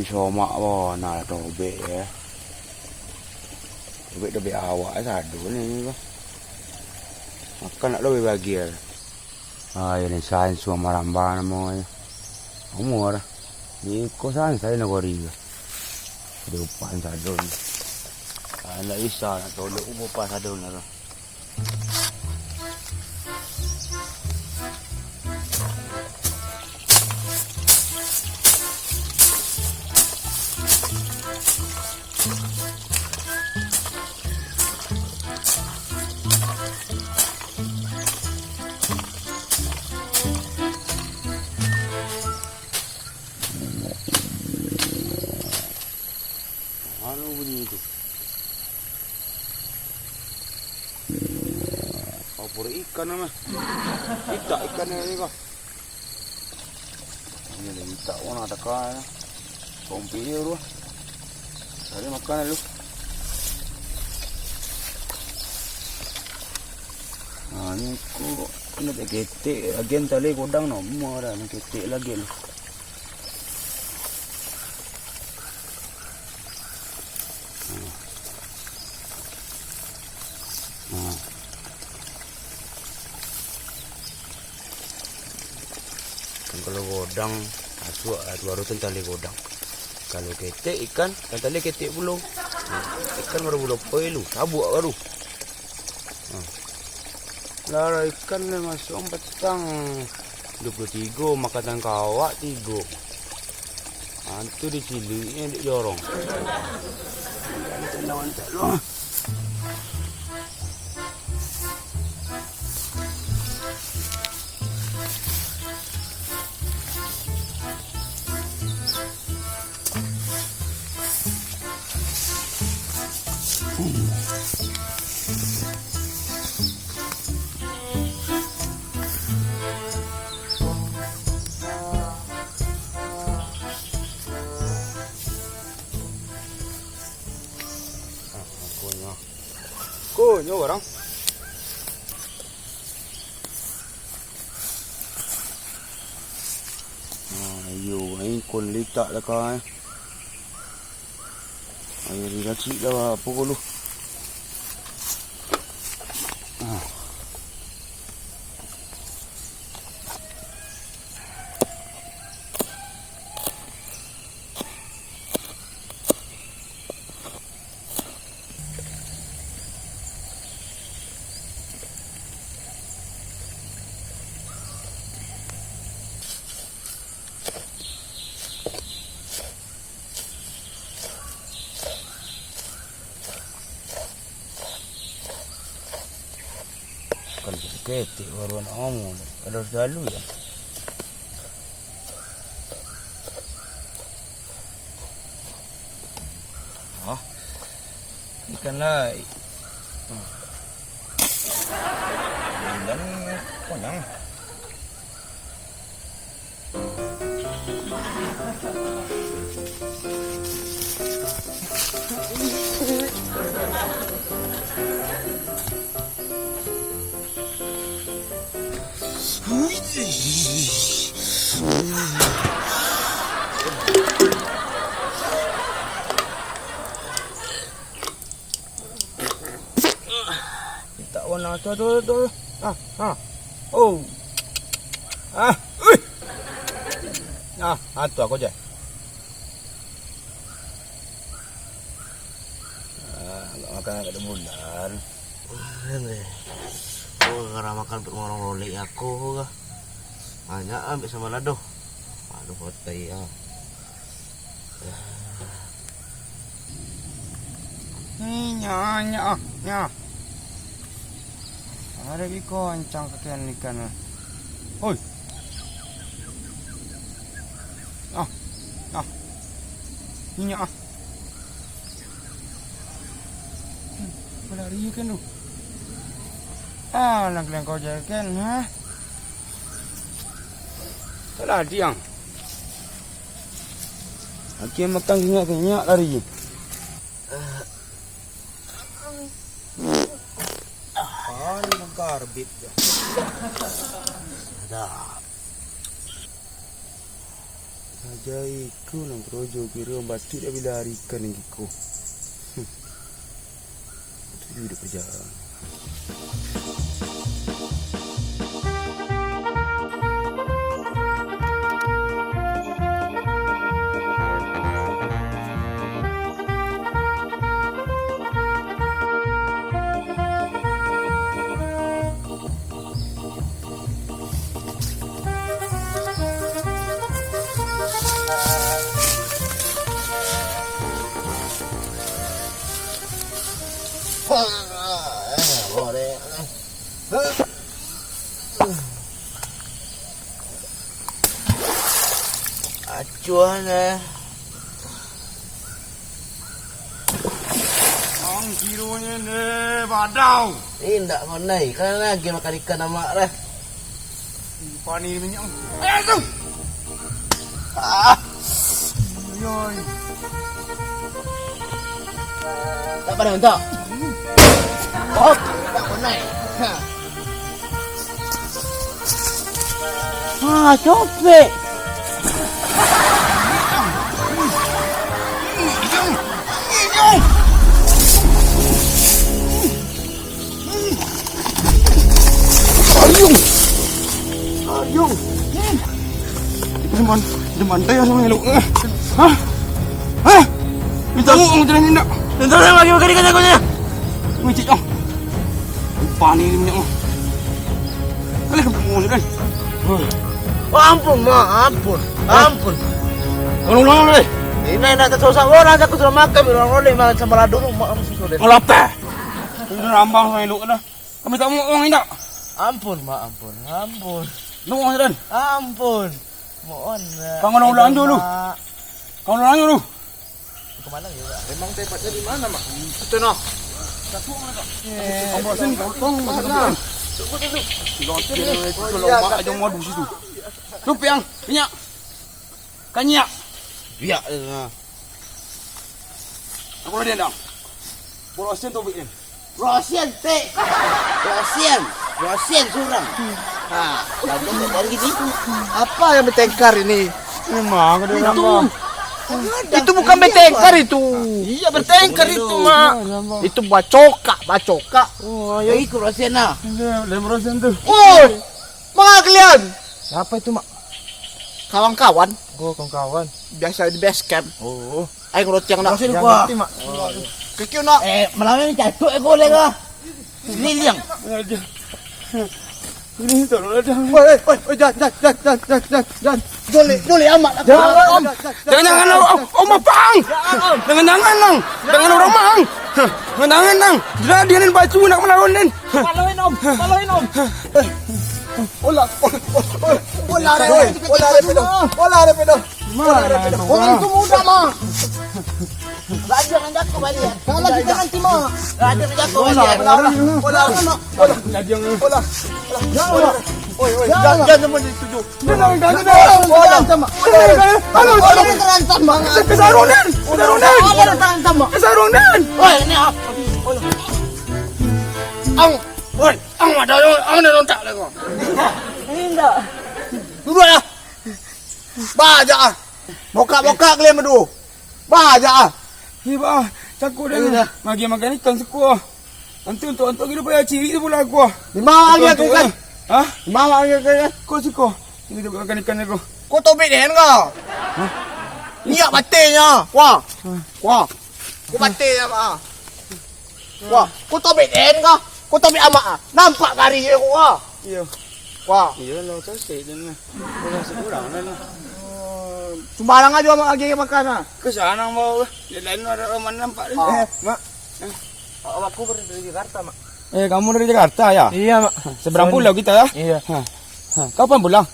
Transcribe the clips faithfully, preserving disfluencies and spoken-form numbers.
Somak ko, nah, tobek, yo. Tobek, tobek awak sado ni, ni ko. Makan nak tobek bagi, yo. Ah, yo ni sansuang marambang namonyo. Umua. Iko sansuang nagori ko. Di upan sado ni. Ah, ndak bisa nak tolok upo pas sado ni ko. Anu bunyi tu. Opor ikan mah. Itak ikan ni ko. Ini lah itak warna ada kah. Kompi je tu. Cari makan dulu. Nah, ni ko, ini ada ketek, agen tali godang no, mau ada ni ketek lagi ni. Nah. Kan kalau godang, asuak, ah, tu baru tu tali godang. Kalau ketek ikan, kan tali ketek pulo. Nah, ikan baru pulo poi lu, sabuak baru. Nah. Lah, ikan ni masuak petang. Dua puluh tigo, makan tangkawak tigo. Antu dicilihnya di jorong. Jangan lawan tak lu. Ko nyo barang. Ah, iyo, ai kon litak dah ka, eh. Ai, diracik dah, apo ko lu. Ah. Kan ketek baru anak amu, ado selalu ya. Ah, ikan lai. Hmm. Ikan konyang. Mintak warna tu, tu, tu. Ah, ah. Oh. Ah, uih. Ah, ah, tu aku je. Ah, nak makan kat bulan. Ah, ni. Oh, gara makan perut orang Rolex aku kah? Banyak ambil sama lado. Aduh, hotai ah. Ni, nya, nya, nya. Ada iko ancang kakean ikan. Oi. Ah, ah. Ni, nya, ah. Hmm, balari ikan tu. Ah, nang kalian kau je kan, ha? Salah diang. Aki makan kinyak-kinyak lari. Ah, ni mangkarbit je. Dah. Aja iko nan korojo, kiro batuak dak bilo ari ikan nan iko. Hmm. Itu hidup aja. Acuah, eh. Ang kironyo ne badau. Indak pandai, kan lagi makan ikan amak dah. Pani minyak. Ayo tu. Ah. Yoi. Tak pandai untuk. Oh, tak pandai. Ha. Ah, copek. Ariung. Ariung. Deman, deman teh sama elok. Hah? Hah? Minta uang jalan indak. Minta uang lagi makan ikan jago nya. Ngicik, oh. Lupa ni minyak, oh. Kali ke bunga ni, kan? Oh, ampun, Mak, ampun. Hah? Ampun. Tolong, tolong, deh. Ini nak susah orang, aku sudah makan, orang oleh makan sama ladu, Mak, aku sudah. Kalau apa? Itu rambang sama elok dah. Kami tak mau uang indak? Ampun, Mak, ampun. Ampun. Lu uang, Dan? Ampun. Mohon, Mak. Kang ulang-ulang dulu. Mak. Kang ulang-ulang dulu. Kemana ya, Mak? Emang tempatnya di mana, Mak? Itu noh. Satu, Mak. Eh, kau bosan, kau tong, mana? Tunggu, tunggu. Lonceng, oh, iya, lombak aja mau di situ. Lu piang, minyak. Kanyak. Biak, eh, nah. Apa dia, Dang? Borosin tu, Bik, ni. Rosian, Tek. Rosian. Rosian surang. Ha, lalu dari gini. Apa yang bertengkar ini? Memang ada itu. Itu bukan bertengkar itu. Iya, bertengkar itu, Mak. Itu bacokak, bacokak. Oh, ya. Ikut Rosian lah. Dia, dia Rosian tu. Woi, mana kalian? Siapa itu, Mak? Kawan-kawan. Oh, kawan-kawan. Biasa di base camp. Oh. Ayo, ngeroti yang nak. Masih lupa. Ngerti, Mak. Kekyu nak. Eh, malam ni catuk eh boleh kah? Liliang. Ini tolong lah, jangan. Woi, woi, woi, jangan, jangan, jangan, jangan, jangan, jangan. Jolek, jolek amat lah. Jangan, Om. Jangan, jangan, Om. Om, Om, Om, Om. Jangan, jangan, Om. Jangan orang, Mang. Hah, jangan, jangan, Mang. Jelas dia ni baju nak melawan, Din. Paloin, Om. Paloin, Om. Bola, bola, bola, bola, bola, bola, bola, bola. Mana? Orang tu muda, Mak. Raja yang jatuh balik. Kalah kita nanti, Mak. Raja yang jatuh balik. Bola, bola, bola, bola. Bola. Ya Allah. Oi, oi, ya Allah. Jangan, jangan, jangan dituju. Jangan, jangan, jangan. Bola. Jangan, jangan. Bola. Bola. Bola terancam, Mak. Kesarunan. Kesarunan. Bola terancam, Mak. Kesarunan. Oi, ini apa? Bola. Ang, oi, ang ada, ang ada rontak lah kau. Ini enggak. Duduk lah. Bajak ah. Bokak-bokak kalian berdua. Bajak ah. Iya, Bah. Cakuk dah. Iya, dah. Magi makan ikan siko. Nanti untuk, untuk kita payah cirik tu pula aku ah. Di mana lagi aku ikan? Hah? Di mana lagi aku ikan? Kau siko. Ini kita makan ikan aku. Kau tobek dengan kau? Hah? Niat batenya. Wah. Hah? Wah. Kau batenya, Pak. Wah, kau tobek den kah? Kau tobek amak ah. Nampak kari je kau ah. Iya. Wah. Iya lah, cocok den lah. Kau masih kurang lah lah. Oh, sembarang aja amak lagi makan ah. Ke sana bawa lah. Dia lain ada orang mana nampak dia. Ah. Eh, Mak. Eh. Aku baru dari Jakarta, Mak. Eh, kamu dari Jakarta ya? Iya, Mak. Seberang pulau kita ya? Iya. Ha. Ha. Kapan pulang?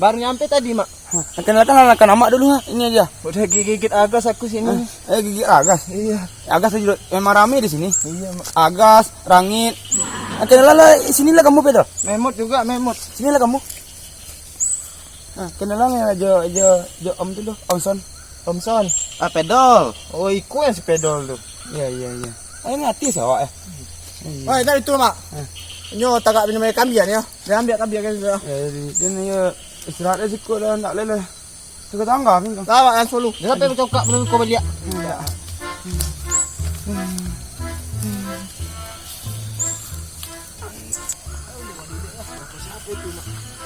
Baru nyampe tadi, Mak. Hah, kenalkan anak-anak dulu, ha. Ini aja. Udah gigit-gigit agas aku sini. Hah? Eh, gigit agas? Iya. Agas aja dulu. Memang rame di sini. Iya, Mak. Agas, rangit. Ah, kenalan lah, sini lah kamu, Pedro. Memot juga, Memot. Sini lah kamu. Nah, kenalan ya, jo, jo, jo Om tu, Om Son. Om Son. Ah, Pedol. Oh, iku yang si Pedol tu. Iya, iya, iya. Ayo, ngerti sih awak, eh. Iya. Oi, tadi tu, Mak. Eh. Nyo tagak minum air kambian, ya. Dia ambil kambian kan sudah. Eh, dia ni, ya, istirahat aja sikit dah, ndak leleh. Ke tangga, ke tangga. Lah, Mak, langsung lu. Dah sampai macam kak belum kau baliak.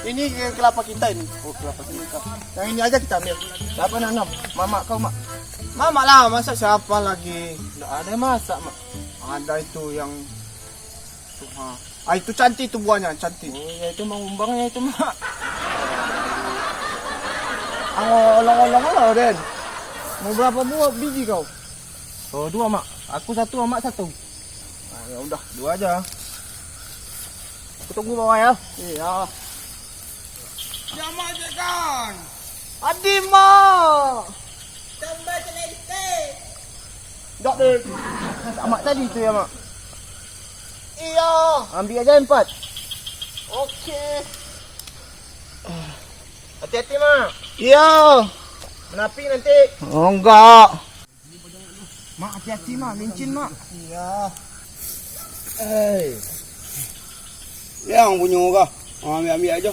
Ini kelapa kita ini. Oh, kelapa kita. Yang ini aja kita ambil. Siapa nanam? Mamak kau, Mak. Mamak lah, masa siapa lagi? Nggak ada yang masak, Mak. Ada itu yang Tuh, ha. Ah, itu cantik tu buahnya, cantik. Oh, ya itu mangkumbangnya itu, Mak. Ah, olong-olong lah, Den. Mau berapa buah biji kau? Oh, dua, Mak. Aku satu, Mak satu. Ah, ya udah, dua aja. Aku tunggu bawah ya. Iya. Jamaah je, Kang. Adi, Mak. Tambah selesai. Dak, Dek. Mak tadi tu ya, Mak? Iya. Ambil aja empat. Oke. Hati-hati, Mak. Iya. Menapi nanti. Oh, enggak. Mak, hati-hati, Mak. Lincin, Mak. Iya. Eh. Yang punya orang. Ah, ambil-ambil aja.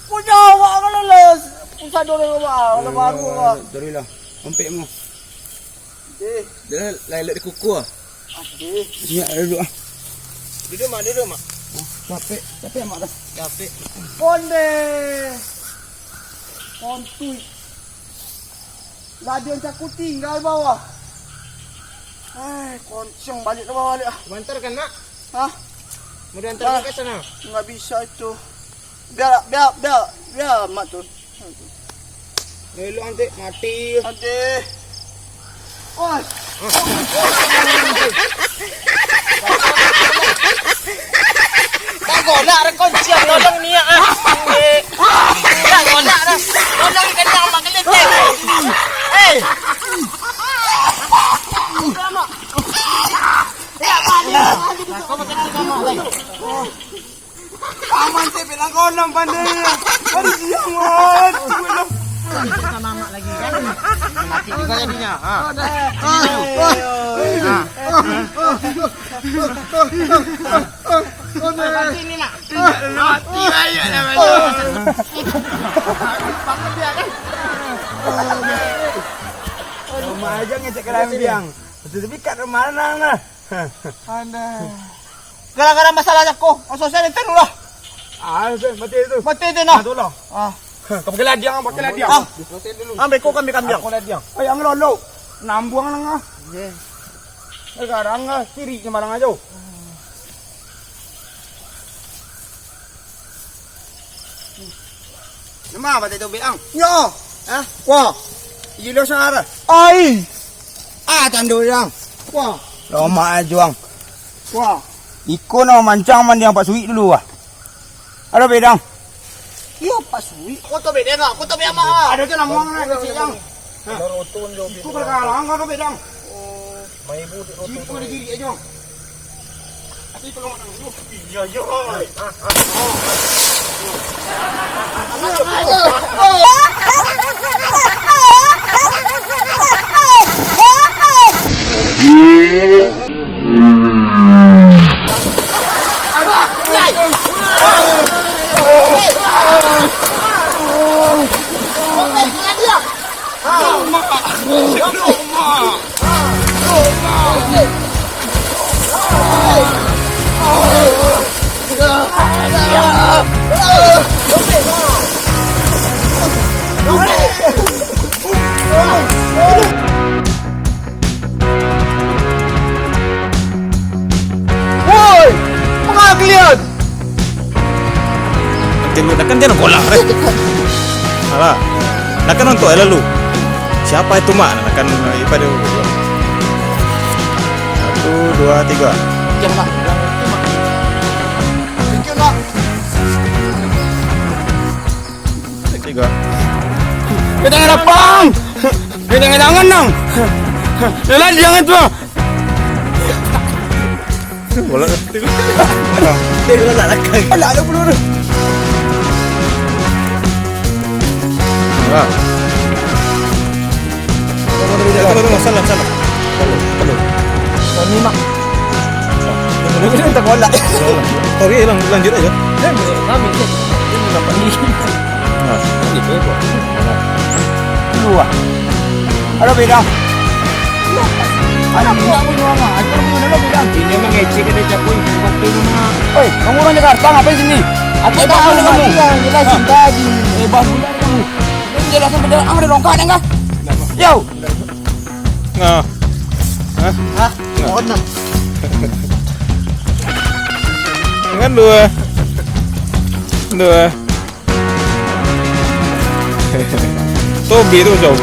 Punya awak kan, Les. Pusat dorong awak. Kalau baru awak. Carilah. Ompek mu. Eh. Dah lah, elok dikukuh ah. Oke. Siap duduk ah. Duduk, Mak, duduk, Mak. Oh, capek, capek, Mak, dah. Capek. Konde. Kontui. Ladian caku tinggal bawah. Eh, koncong balik ke bawah balik ah. Mau antar kan, Mak? Hah? Mau diantar ke sana? Nggak bisa itu. Biar, biar, biar, biar Mak tu. Elok nanti mati. Nanti. Oi. Tak gonak dah kunci, tolong ni ah. Tak gonak dah. Tolong kenyang makan letih. Hei. Udah, Mak. Ya, Mak. Kau makan sama, Mak. Aman, cek, bilang kau nang pandai. Aduh, siang, Mat. Sama amak lagi, kan? Mati juga jadinya. Ha. Ha. Mati ni, nak. Mati, ayo, nak, ayo. Bangun dia, kan? Rumah aja ngecek ke dalam biang. Betul, tapi kat rumah nang, nah. Aduh. Gara-gara masalah jako, asosial itu dulu lah. Ah, itu, mati itu. Mati itu, nah. Ah, tu lah. Ah. Kau pakai ladiang, pakai ladiang. Ah. Ambil kau, kami kambing. Aku ladiang. Eh, yang lolo. Nambuang nang ah. Sekarang ah, kiri je malang aja. Nama batai tobek ang? Nyo. Hah? Wah. Ilo sara. Ai. Ah, tando yang. Wah. Lomak ajuang. Wah. Iko no mancang mandiang Pak Suik dulu wah. Ado bedang. Iyo Pak Suik. Kau tobek dia enggak? Kau tobek amak ah. Ado tu namuang nak kecil yang. Hah? Iko berkalang kau tobek dang. Oh. Ibu di kiri aja. Tapi kalau nak dulu. Iya, iya. Woi, manga kalian? Tembak, dah kan jangan bola, eh. Alah, dah kan untuk lalu. Siapa itu, Mak? Dah kan, eh, pada. Satu, dua, tiga. Jangan, Mak. Jangan, Mak. Jangan, Mak. Tiga. Kita ngadapang. Kita ngadangan, nang. Jalan, jangan tu. Bola. Dia bola tak lakang. Alah, ada peluru. Alah. Tunggu, tunggu, tunggu. Salah, salah. Salah, salah. Kami, Mak. Tunggu, tunggu, tunggu, tak bola. Salah. Tarik, lang-, lanjut aja. Kami, kami. Ini nampak ni. Nah. Ini, ini, ini. Nah. Wah. Ado beda. Ado buah pun orang mah. Ado pun ado beda. Ini mah ngecek ka dia capui. Waktu itu mah. Oi, kamu orang Jakarta ngapain sini? Aku Eh, tahu bangun kamu. Yang jelas Hah? Cinta di Eh, bangun kamu. Ini jelasan benda ang ada rongkak enggak? Yo. Nah. Hah? Hah? Mohon lah. Kan dua. Dua. Tobi tu jauh.